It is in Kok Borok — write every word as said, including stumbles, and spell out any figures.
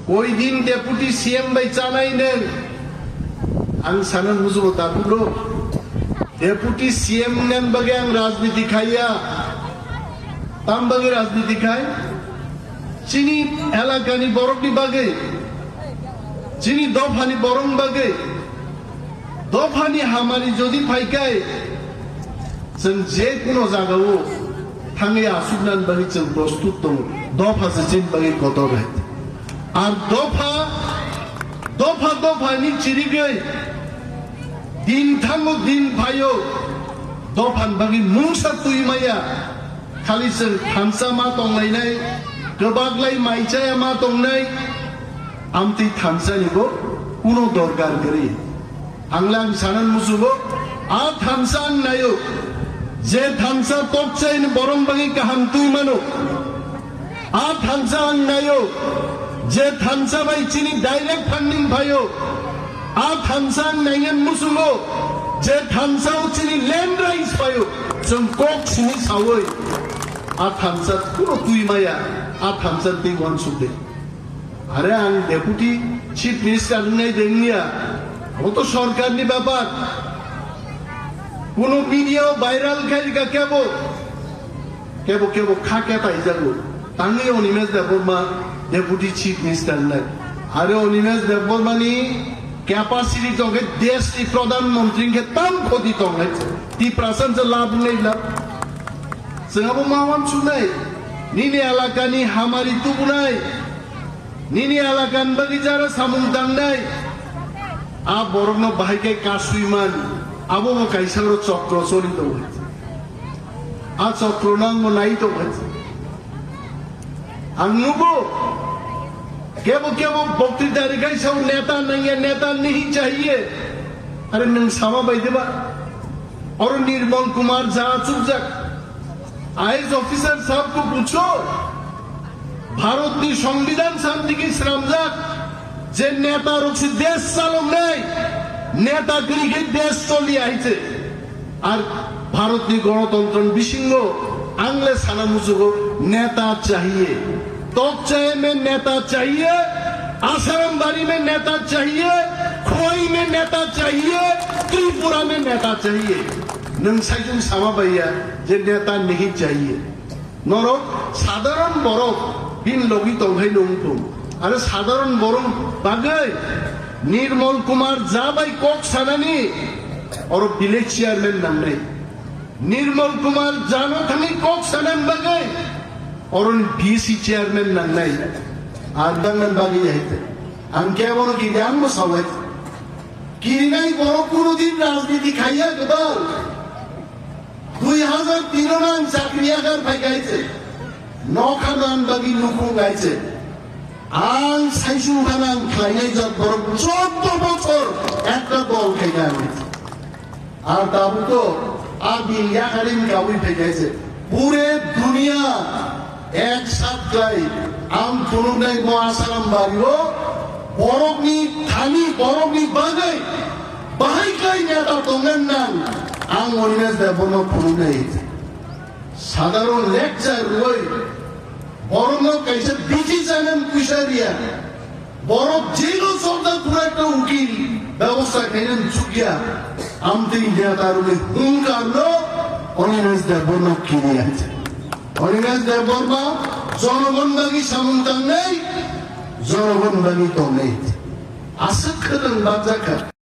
Koi din deputy C M bai chanai nwng? Ang sana mujugo tabuk rok. Deputy C M nang bagwi ang rajniti khaiya. Tam bagwi rajniti khai? Chini elakani borokni bagwi, chini dophani borokni bagwi. Dophani hamari jodi phaikai, chwng je kuno jagao thangwi asuknani bagwi chwng prostut tongo. Dopha se chini bagwi kotor hai. Ar dopha, dopha dophani chirigwi din thango din phaio, dophani bagwi mungsa twi maya. Khali chwng thansa ma tonglainai, kwbaklai mai chaya ma tongnai, amtwi thansani bo kuno dorkar kwrwi. Ang le ang sanan musugo, a thansa ang naio, je thansa tokchaini borong bagwi kaham twi mano. A thansa ang naio, je thansa bai chini direct funding phaio. A thansa ang naingan musugo, je thansa o chini land rights phaio. Chwng kok sini sawi, a thansa kuno twi maya, a thansa twi wansuk de. Are ang deputy chief minister wngnai de wngya, abo to sorkarni bepar. Kuno media o viral khai rika kebo, kebo, kebo kha keta ijago. Tangwi Animesh Debbarma deputy chief minister wngnai. Are Animesh Debbarma ni capacity tongkhe desh ni pradhan mantri khe tam khoti tongnai. Tiprasa se lab wngnai lab. Chwng abo ma wansuknai. Nini elakani hamari tubunai. Nini elakani bagwi jara samung tangnai, a borokno bahai khe kasui man, abo bo kaisa oro chokro choli tongo. A chokro no ang bo nai tongo. Ang nugo, kebo kebo boktwita rwkhe sao neta nangya, neta nahi chahiye. Are nwng sama bai diba? Oro Nirmal Kumar Jha chukjak. I A S officer sahab ko pucho. Bharatni Songbidan samtiki sramjak je neta rok se desh chaloknai, neta kwrwi khe desh choli ahai se. Ar Bharatni Ganatantrani bisingo ang le sana muchugo neta chahiye. Tok chahe mein neta chahiye, Asaram bari mein neta chahiye, Khowai mein neta chahiye, Tripura mein neta chahiye. Nwng saichung sama baiya je neta nahi chahiye. Norok sadharon borok bini logi tongkhai nung thung. Are sadharon borok bagwi Nirmal Kumar Jha bai kok sanani oro village chairman nangnai. Nirmal Kumar Jha no thangwi kok sanani bagwi oro ni V C chairman nangnai. Ar nangnani bagwi hai te. Ang kebono kiri ang bo sawai. Kirinai borok kuno din rajniti khaiya kwbang. Dui hajar tino nang chakri yagar phai gaise. Nokha nan bagi nukhung gaise. Ang saisung hanang khlainai jat borok choddo bochor ekta dol khai gaise. Ar tabuk to a din yakarin kawi phai gaise. Pure duniya ek sat khlai ang phunuknai bo Asaram bario borokni thani borokni bagwi bahai khlai neta tongna nang ang Animesh Debbarma phunuknai. Sadharon lecture rwwi borokno kaisa bithi channel puisa riya. Borok jeno chorda khura ekta ukil bebosta khainani chukya. Amtwi netarokni hungkarno Animesh Debbarma kiriya. Animesh Debbarma jonogon bagwi samung tangnai, jonogon bagwi tongnai. Aswk khwtwng bakjakha.